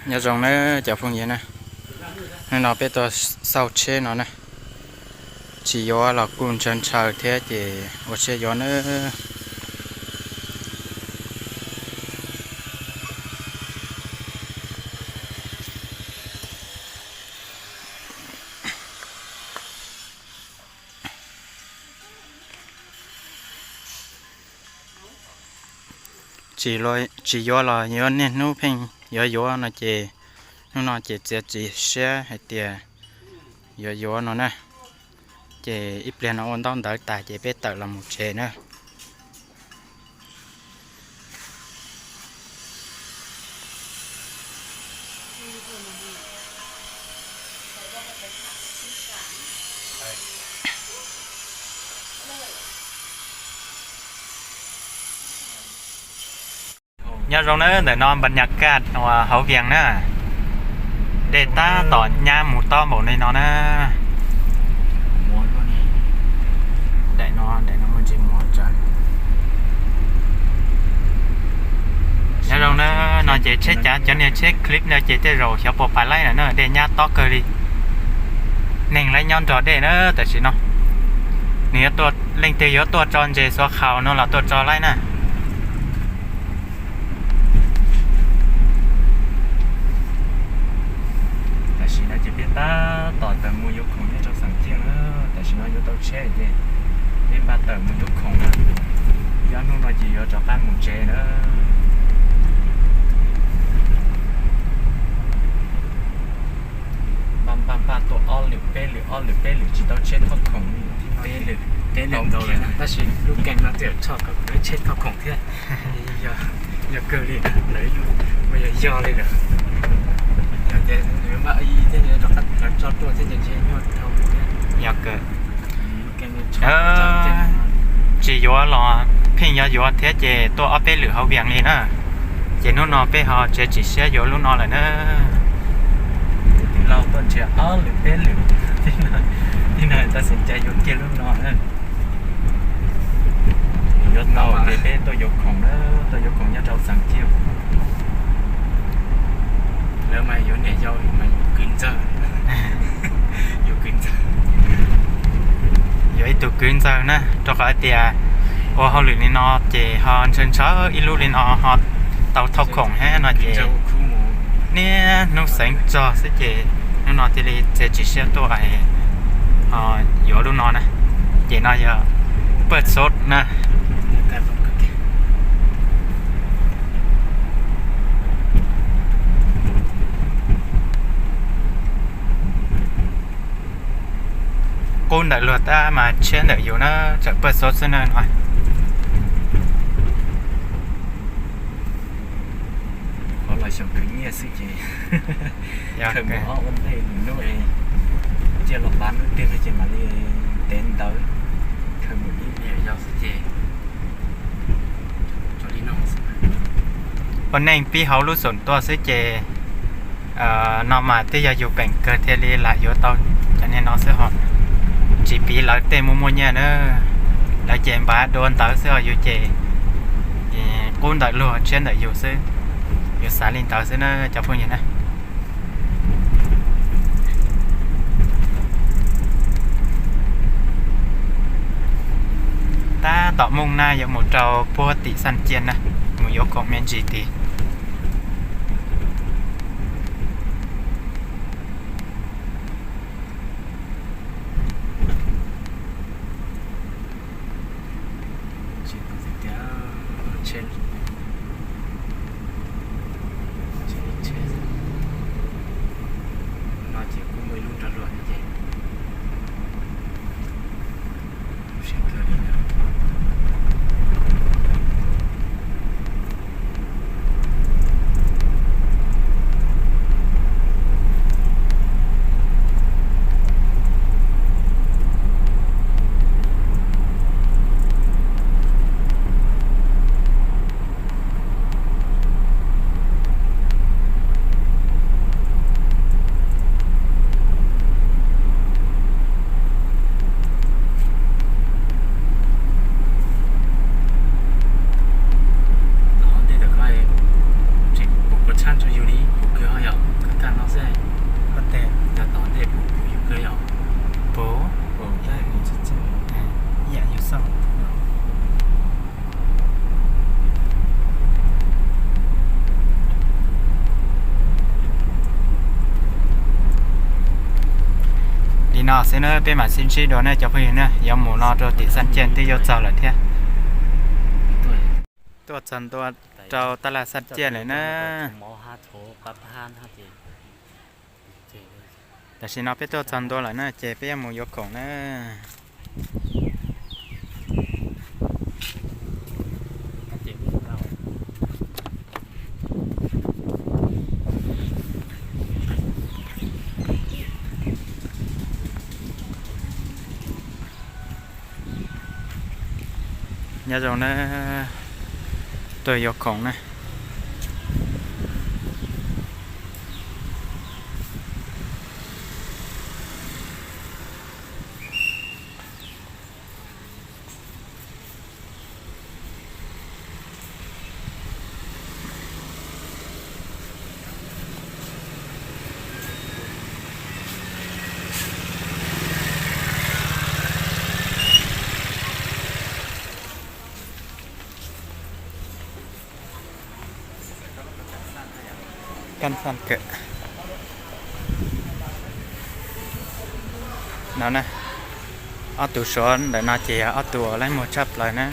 Nyob zoo nawb cov phooj ywg na, hnub no peb tuaj xauj tsheb no na, tsis yuav los kuj ntshaw ntshaw thiab ces ua siab yuav nawb. Tsis yuav los yuav niaj hnub pheej yuav yuav no ces hnub no ces txiav txim siab hais tias yuav yuav no na. Ces ib pliag no ua ntaub ntawv tas ces peb tawm los mus tsev na. Nyob zoo na, ntawm no npas nyas kaj hauv Vias na, dej tab tom nyab mus tob npaum li no na. Nyob zoo na, no ces tsheb cav cov niag tsheb clip no ces tej zaum xyov puas pais laib lawm na, dej nyab tob kawg li. Neeg laib nyob nrog dej na tam sim no. Nws yuav tuaj, leej twg yuav tuaj tso ntses xuav qhaus no los tuaj tso laib na. Tam sim no ces peb tab tom tawm mus yuav khoom nyob rau Xeem Ciaj na. Tam sim no yuav tau tsheb ces peb npaj tawm mus yuav khoom na. Ob hnub no ces yuav rov qab mus tsev na. Npaj npaj npaj tuaj ob lwm peb lwm ob lwm peb lwm tsis tau tsheb thauj khoom li. Peb lwm, peb lwm ntau lawm tab sis lub keeb no tseem tshoj kom lub tsheb thauj khoom thiab. Yog kawg li na, lawv ua yog yog li lawm. Yog ces nws maj ib thiab rov qab tso tuaj thiab ces ntshe nyuaj dhau thiab. Yog kawg. Tsis yuav los pheej yuav yuav thiab ces tuaj ob peb lwm hauv Vias li na. Ces hnub no peb ho txiav txim siab yuav lub no lawm na. Tus tij laug tuaj nrhiav ob lwm peb lwm, tij laug tab sis cas yuav kiag lub no na. Yuav tau ces peb tuaj yuav khoom na, tuaj yuav khoom nyob rau Xeem Ciaj. Lawv mas yuav niam yau mas yuav kwv ntxawg, yuav kwv ntxawg. Yuav ib tug kwv ntxawg na, rau qhov tias ua hauj lwm li no ces ho ntshaw ntshaw ib lub li no ho tau thauj khoom thiab no ces niaj hnub xeev txog xwb ces hnub no thiaj li txiav txim siab tuaj yuav lub no na. Ces no yog pawg xov na. Qub ntawm luag tab mas tshiab ntawm yus na, txawm pawg xov xwb na no. Qhov los xyaum khwv nyiaj xwb ces khawm mus ob ua ntej lwm hnub, cia los pab hnub twg no ces mam li tev ntawv, khawm mus ib niam yau xwb ces ua neej pib hauv lub xoom tuaj xwb ces no mas twb yog yus peem kawg thiaj li lam yuav tau cov niag no xwb ho. Tsis piv lawv tej muaj muaj nyiaj na, lawv ces npav dua ntawv xwb ho yus ces qub ntawm luag tshiab ntawm yus xwb. Yus xav li ntawd xwb na cov phooj ywg na. Tab tom mooj na yuav mus rau puag tim Xaj Ciaj na, mus yuav khoom me ntsis tid. No ces kuj muaj ib lub nrog luag thiab ces siab kawg li na. Xwb na peb mam sib ntsib dua ne cov phooj ywg na, yuav mus no rau tim Xaj Ciaj twb yuav txog lawm thiab. Tuaj txog ntua rau tab laj Xaj Ciaj lawm na. Tam sim no peb tuaj txog ntua lawm na ces peb yuav mus yuav khoom na. Nyob zoo na, tuaj yuav khoom na. Kab xaj kawm no na. Ob tug Suav ntawm no ces yog ob tug uas laib muag tshaj plaws na.